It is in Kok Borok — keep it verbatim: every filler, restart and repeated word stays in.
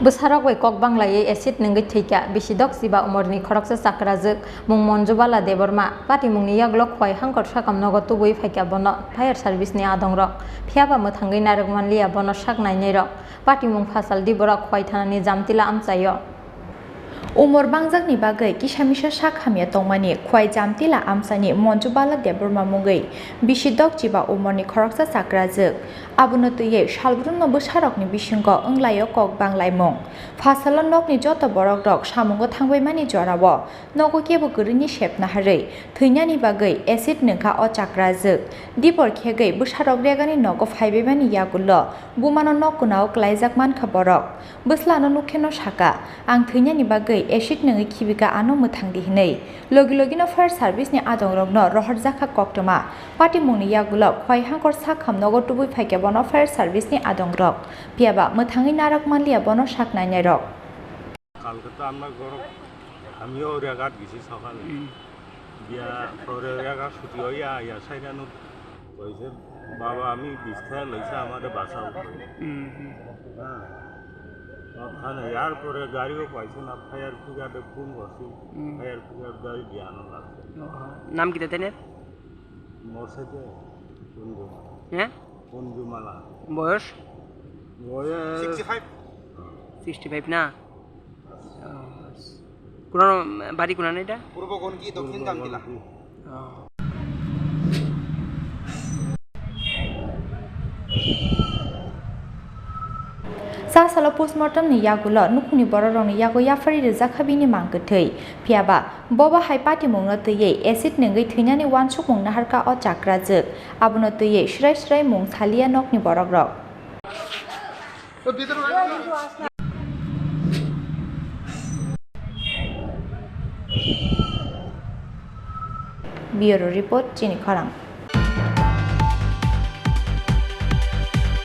Bwsarok bai kok banglaiwi acid nwngwi thwikha bisi dok chiba umorni khoroksa chakrajwk mung Monjubala Debbarma. Patimungni yagulo Khwai Hangkor sakam nogo tubui phaikha bono fire service ni adongrok. Phiyaba mwthangwi narwk manliya bono sak nainairok. Patimung phasal di borok Khwai thanani Jamtila amchaio. Umor bangjakni bagwi kisa misa sak hamya tongmani Khwai Jamtila amchaini Monjubala Debbarma mungwi bisi dok chiba umorni khoroksa chakrajwk. Abono twiwi salbrumno bwsarokni bisingo wnglaio kok banglaimung. Phasalo nokni joto borokrok samungo thangbaimani jorao nogo kebo kwrwini sep naharwi thwinani bagwi acid nwngkha o chakrajwk. Dibor khegwi bwsarok regani nogo phaibaimani yagulo bumano nok gwnao klaijak mankha borok. Bwslano nukkheno saka, "Ang thwinani bagwi acid nwngwi khibika ano mwthangdi," hwnwi. Logi logino fire service ni adongrokno rohorjakha koktwma. Patimungni yagulo Khwai Hangkor sakham nogo tubui phaikha bono fire service ni adongrok. Phiyaba mwthangwi narwk manliya bono sak nainairok. কালকে তো আমরা গরম, আমিও রেগাত গেছি সকালে। হুম। গিয়া পরে রেগা ছুটি হইয়া আইয়া সাইডানো কইছে, "বাবা, আমি বিস্তায় লইছে, আমারে বাঁচাও।" হুম, হুম। হ্যাঁ। ওখানে এরপরে গাড়িও পাইছে না, ফায়ার ব্রিগেডে ফোন করছি, হুম। ফায়ার ব্রিগেড গাড়ি দিয়ে আনা লাগছে। ও, নাম কিতা তেনের? মোর সাথে বন্ধু। হ্যাঁ? মঞ্জুমালা। বয়স? বয়স sixty five। Sixty five না? ও, কোন বাড়ি কোন এটা? পূর্ব গণকি, দক্ষিণ পূর্ব জামতলা। গণকি। ও। Sa salo postmortem ni yagulo nukhungni bororokni yago yaphari rijak kha bini mang kwthwi. Phiyaba Bobo hai patimungno twiwi acid nwngwi thwinani uansukmung naharkha o chakrajwk. Abono twiwi swrai swrai mung saliya nokni borokrok. Bureau Report, Chini Khorang.